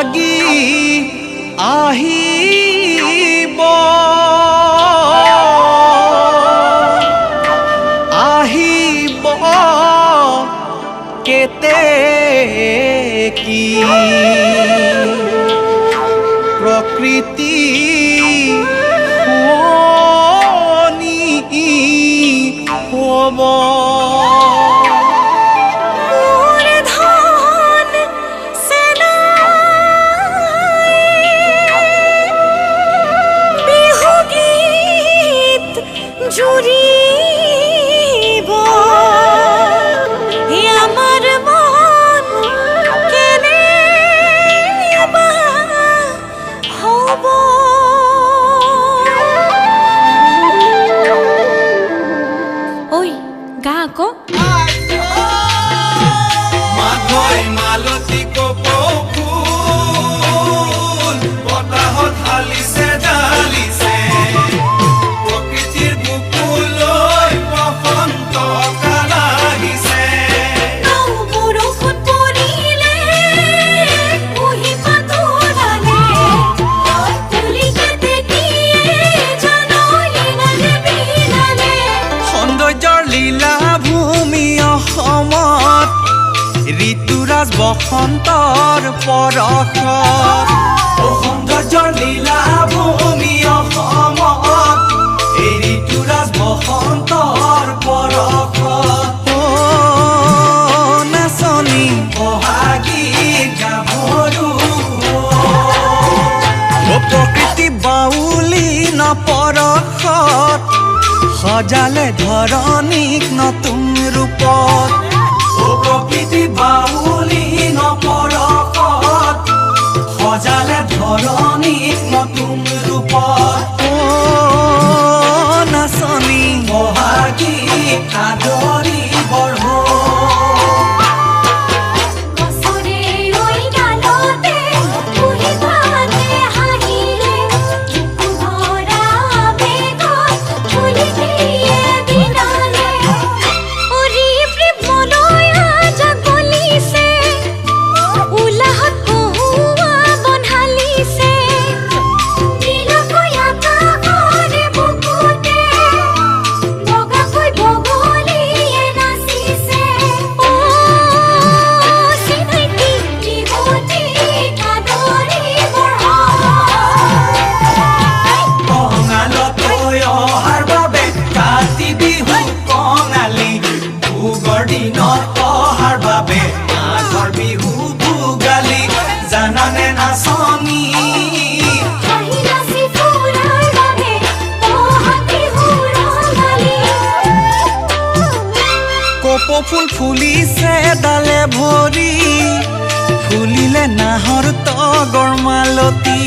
বহাগী আহিব, আহিব কেতেকী, প্ৰকৃতি শুৱনি হ'ব। মোৰ ধন চেনাই বিহুগীত জুৰিব, হে আমাৰ মন কেনেবা হ'ব। ঐ গা আকৌ। মাঘৈ মালতী কপৌ ফুল বতাহত হালিছে ডালিছে, প্ৰকৃতিৰ বুকুলৈ বসন্ত কাল আহিছে। বৰষুণ পৰিলে কুঁহি পাতোৰালে, কুলি কেতেকীয়ে জানৈ বিলালে। সৌন্দৰ্যৰ লীলা ভূমি অসমত ঋতুৰাজ বসন্তৰ পৰশত, সৌন্দৰ্যৰ লীলা ভূমি অসমত এই ঋতুৰাজ বসন্তৰ পৰশত। অ নাচনী বহাগী গাভৰু, অ প্ৰকৃতি বাউলি নপৰশত সজালে ধৰণীক নতুন ৰূপত। অ প্ৰকৃতি বাউলি নপৰশত সজালে ধৰণীক নতুন ৰূপত। অ নাচনী বহাগী আদৰি বঢ়ো। গছৰে ঐ ডালতে কুঁহি পাতে হাঁহিলে, বুকু ভৰা আবেগত কুলিটিয়ে বিনালে। অৰি প্ৰেমলয়া জাগলিছে, উলাহত কহুৱা বন্ধালিছে, নীলাকৈ আকাশৰ বুকুতে বগাকৈ বগলীয়ে নাচিছে। অ চিনাকি বিহুটি আদৰি বঢ়া। কঙালতৈ অহাৰ বাবে কাতি বিহু কঙালী, ভোগৰ দিনত অহাৰ বাবে মাঘৰ বিহু ভোগালী। জানানে নাচনী? হাঁহি নাচি ফুৰাৰ বাবে বহাগ বিহু ৰঙালী। কপৌ ফুল ফুলিছে ডালে ভৰি, ফুলিলে নাহৰ তগৰ মালতী।